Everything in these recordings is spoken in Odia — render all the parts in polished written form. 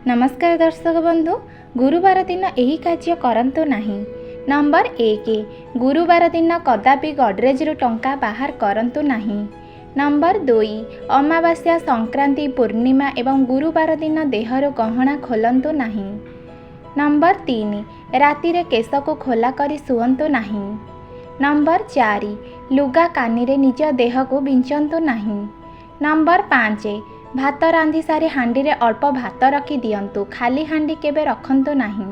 ନମସ୍କାର ଦର୍ଶକ ବନ୍ଧୁ, ଗୁରୁବାର ଦିନ ଏହି କାର୍ଯ୍ୟ କରନ୍ତୁ ନାହିଁ। ନମ୍ବର 1, ଗୁରୁବାର ଦିନ କଦାପି ଗଡ଼ରେଜରୁ ଟଙ୍କା ବାହାର କରନ୍ତୁ ନାହିଁ। ନମ୍ବର 2, ଅମାବାସ୍ୟା, ସଂକ୍ରାନ୍ତି, ପୂର୍ଣ୍ଣିମା ଏବଂ ଗୁରୁବାର ଦିନ ଦେହରୁ ଗହଣା ଖୋଲନ୍ତୁ ନାହିଁ। ନମ୍ବର 3, ରାତିରେ କେଶକୁ ଖୋଲା କରି ଶୁଅନ୍ତୁ ନାହିଁ। ନମ୍ବର 4, ଲୁଗା କାନିରେ ନିଜ ଦେହକୁ ବିଞ୍ଚନ୍ତୁ ନାହିଁ। ନମ୍ବର 5, ଭାତ ରାନ୍ଧି ସାରି ହାଣ୍ଡିରେ ଅଳ୍ପ ଭାତ ରଖିଦିଅନ୍ତୁ, ଖାଲି ହାଣ୍ଡି କେବେ ରଖନ୍ତୁ ନାହିଁ।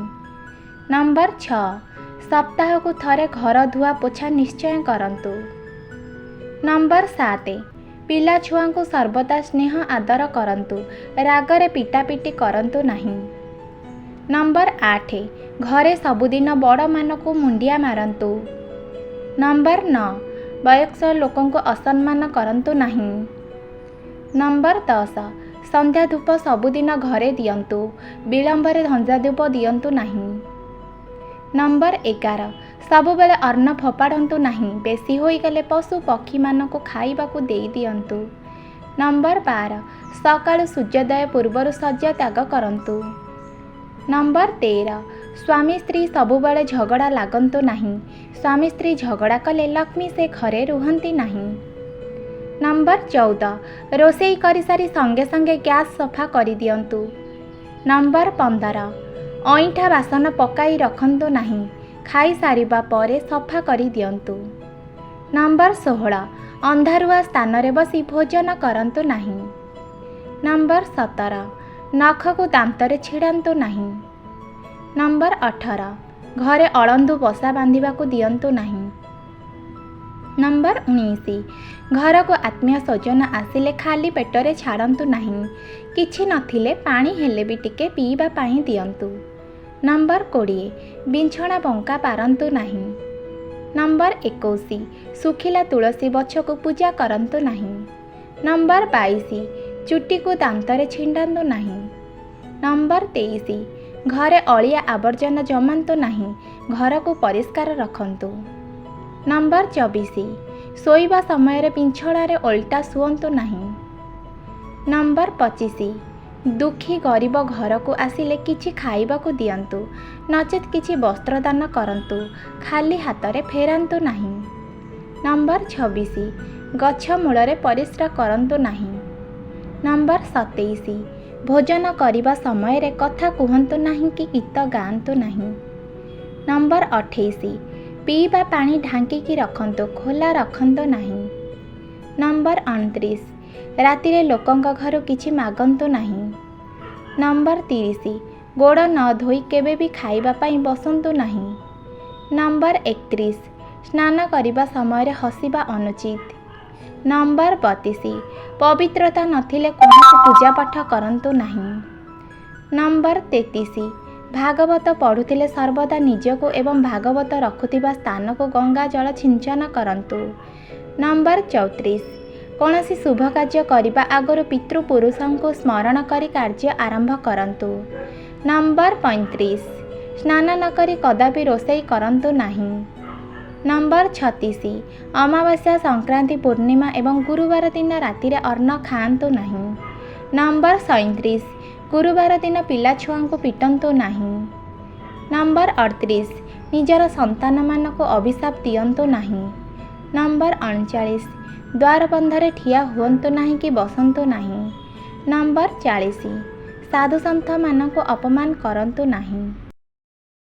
ନମ୍ବର 6, ସପ୍ତାହକୁ ଥରେ ଘର ଧୁଆ ପୋଛା ନିଶ୍ଚୟ କରନ୍ତୁ। ନମ୍ବର 7, ପିଲା ଛୁଆଙ୍କୁ ସର୍ବଦା ସ୍ନେହ ଆଦର କରନ୍ତୁ, ରାଗରେ ପିଟାପିଟି କରନ୍ତୁ ନାହିଁ। ନମ୍ବର 8, ଘରେ ସବୁଦିନ ବଡ଼ମାନଙ୍କୁ ମୁଣ୍ଡିଆ ମାରନ୍ତୁ। ନମ୍ବର 9, ବୟସ୍କ ଲୋକଙ୍କୁ ଅସମ୍ମାନ କରନ୍ତୁ ନାହିଁ। ନମ୍ବର 10, ସନ୍ଧ୍ୟା ଧୂପ ସବୁଦିନ ଘରେ ଦିଅନ୍ତୁ, ବିଳମ୍ବରେ ସନ୍ଧ୍ୟା ଧୂପ ଦିଅନ୍ତୁ ନାହିଁ। ନମ୍ବର 11, ସବୁବେଳେ ଅନ୍ନ ଫୋପାଡ଼ନ୍ତୁ ନାହିଁ, ବେଶୀ ହୋଇଗଲେ ପଶୁ ପକ୍ଷୀମାନଙ୍କୁ ଖାଇବାକୁ ଦେଇଦିଅନ୍ତୁ। ନମ୍ବର 12, ସକାଳୁ ସୂର୍ଯ୍ୟୋଦୟ ପୂର୍ବରୁ ଶଯ୍ୟା ତ୍ୟାଗ କରନ୍ତୁ। ନମ୍ବର 13, ସ୍ୱାମୀ ସ୍ତ୍ରୀ ସବୁବେଳେ ଝଗଡ଼ା ଲାଗନ୍ତୁ ନାହିଁ, ସ୍ୱାମୀ ସ୍ତ୍ରୀ ଝଗଡ଼ା କଲେ ଲକ୍ଷ୍ମୀ ସେ ଘରେ ରୁହନ୍ତି ନାହିଁ। ନମ୍ବର 14, ରୋଷେଇ କରିସାରି ସଙ୍ଗେ ସଙ୍ଗେ ଗ୍ୟାସ୍ ସଫା କରିଦିଅନ୍ତୁ। ନମ୍ବର 15, ଅଇଁଠା ବାସନ ପକାଇ ରଖନ୍ତୁ ନାହିଁ, ଖାଇସାରିବା ପରେ ସଫା କରିଦିଅନ୍ତୁ। ନମ୍ବର 16, ଅନ୍ଧାରୁଆ ସ୍ଥାନରେ ବସି ଭୋଜନ କରନ୍ତୁ ନାହିଁ। ନମ୍ବର 17, ନଖକୁ ଦାନ୍ତରେ ଛିଡ଼ାନ୍ତୁ ନାହିଁ। ନମ୍ବର 18, ଘରେ ଅଳନ୍ଧୁ ବସା ବାନ୍ଧିବାକୁ ଦିଅନ୍ତୁ ନାହିଁ। ନମ୍ବର 19, ଘରକୁ ଆତ୍ମୀୟ ସ୍ୱଜନ ଆସିଲେ ଖାଲି ପେଟରେ ଛାଡ଼ନ୍ତୁ ନାହିଁ, କିଛି ନଥିଲେ ପାଣି ହେଲେ ବି ଟିକେ ପିଇବା ପାଇଁ ଦିଅନ୍ତୁ। ନମ୍ବର 20, ବିଛଣା ବଙ୍କା ପାରନ୍ତୁ ନାହିଁ। ନମ୍ବର 21, ଶୁଖିଲା ତୁଳସୀ ଗଛକୁ ପୂଜା କରନ୍ତୁ ନାହିଁ। ନମ୍ବର 22, ଚୁଟିକୁ ଦାନ୍ତରେ ଛିଣ୍ଡାନ୍ତୁ ନାହିଁ। ନମ୍ବର 23, ଘରେ ଅଳିଆ ଆବର୍ଜନା ଜମାନ୍ତୁ ନାହିଁ, ଘରକୁ ପରିଷ୍କାର ରଖନ୍ତୁ। ନମ୍ବର 24, ଶୋଇବା ସମୟରେ ବିଛଣାରେ ଓଲଟା ଶୁଅନ୍ତୁ ନାହିଁ। ନମ୍ବର 25, ଦୁଃଖୀ ଗରିବ ଘରକୁ ଆସିଲେ କିଛି ଖାଇବାକୁ ଦିଅନ୍ତୁ, ନଚେତ୍ କିଛି ବସ୍ତ୍ର ଦାନ କରନ୍ତୁ, ଖାଲି ହାତରେ ଫେରାନ୍ତୁ ନାହିଁ। ନମ୍ବର 26, ଗଛ ମୂଳରେ ପରିସ୍ରା କରନ୍ତୁ ନାହିଁ। ନମ୍ବର 27, ଭୋଜନ କରିବା ସମୟରେ କଥା କୁହନ୍ତୁ ନାହିଁ କି ଗୀତ ଗାଆନ୍ତୁ ନାହିଁ। ନମ୍ବର 28, ପିଇବା ପାଣି ଢାଙ୍କିକି ରଖନ୍ତୁ, ଖୋଲା ରଖନ୍ତୁ ନାହିଁ। ନମ୍ବର 29, ରାତିରେ ଲୋକଙ୍କ ଘରୁ କିଛି ମାଗନ୍ତୁ ନାହିଁ। ନମ୍ବର 30, ଗୋଡ଼ ନ ଧୋଇ କେବେ ବି ଖାଇବା ପାଇଁ ବସନ୍ତୁ ନାହିଁ। ନମ୍ବର 31, ସ୍ନାନ କରିବା ସମୟରେ ହସିବା ଅନୁଚିତ। ନମ୍ବର 32, ପବିତ୍ରତା ନଥିଲେ କୌଣସି ପୂଜାପାଠ କରନ୍ତୁ ନାହିଁ। ନମ୍ବର 33, ଭାଗବତ ପଢ଼ୁଥିଲେ ସର୍ବଦା ନିଜକୁ ଏବଂ ଭାଗବତ ରଖୁଥିବା ସ୍ଥାନକୁ ଗଙ୍ଗା ଜଳ ଛିଞ୍ଚନ କରନ୍ତୁ। ନମ୍ବର 34, କୌଣସି ଶୁଭ କାର୍ଯ୍ୟ କରିବା ଆଗରୁ ପିତୃପୁରୁଷଙ୍କୁ ସ୍ମରଣ କରି କାର୍ଯ୍ୟ ଆରମ୍ଭ କରନ୍ତୁ। ନମ୍ବର 35, ସ୍ନାନ ନ କରି କଦାପି ରୋଷେଇ କରନ୍ତୁ ନାହିଁ। ନମ୍ବର 36, ଅମାବାସ୍ୟା, ସଂକ୍ରାନ୍ତି, ପୂର୍ଣ୍ଣିମା ଏବଂ ଗୁରୁବାର ଦିନ ରାତିରେ ଅନ୍ନ ଖାଆନ୍ତୁ ନାହିଁ। ନମ୍ବର 37, ଗୁରୁବାର ଦିନ ପିଲାଛୁଆଙ୍କୁ ପିଟନ୍ତୁ ନାହିଁ। ନମ୍ବର 38, ନିଜର ସନ୍ତାନମାନଙ୍କୁ ଅଭିଶାପ ଦିଅନ୍ତୁ ନାହିଁ। ନମ୍ବର 39, ଦ୍ୱାରବନ୍ଧରେ ଠିଆ ହୁଅନ୍ତୁ ନାହିଁ କି ବସନ୍ତୁ ନାହିଁ। ନମ୍ବର 40, ସାଧୁସନ୍ଥମାନଙ୍କୁ ଅପମାନ କରନ୍ତୁ ନାହିଁ।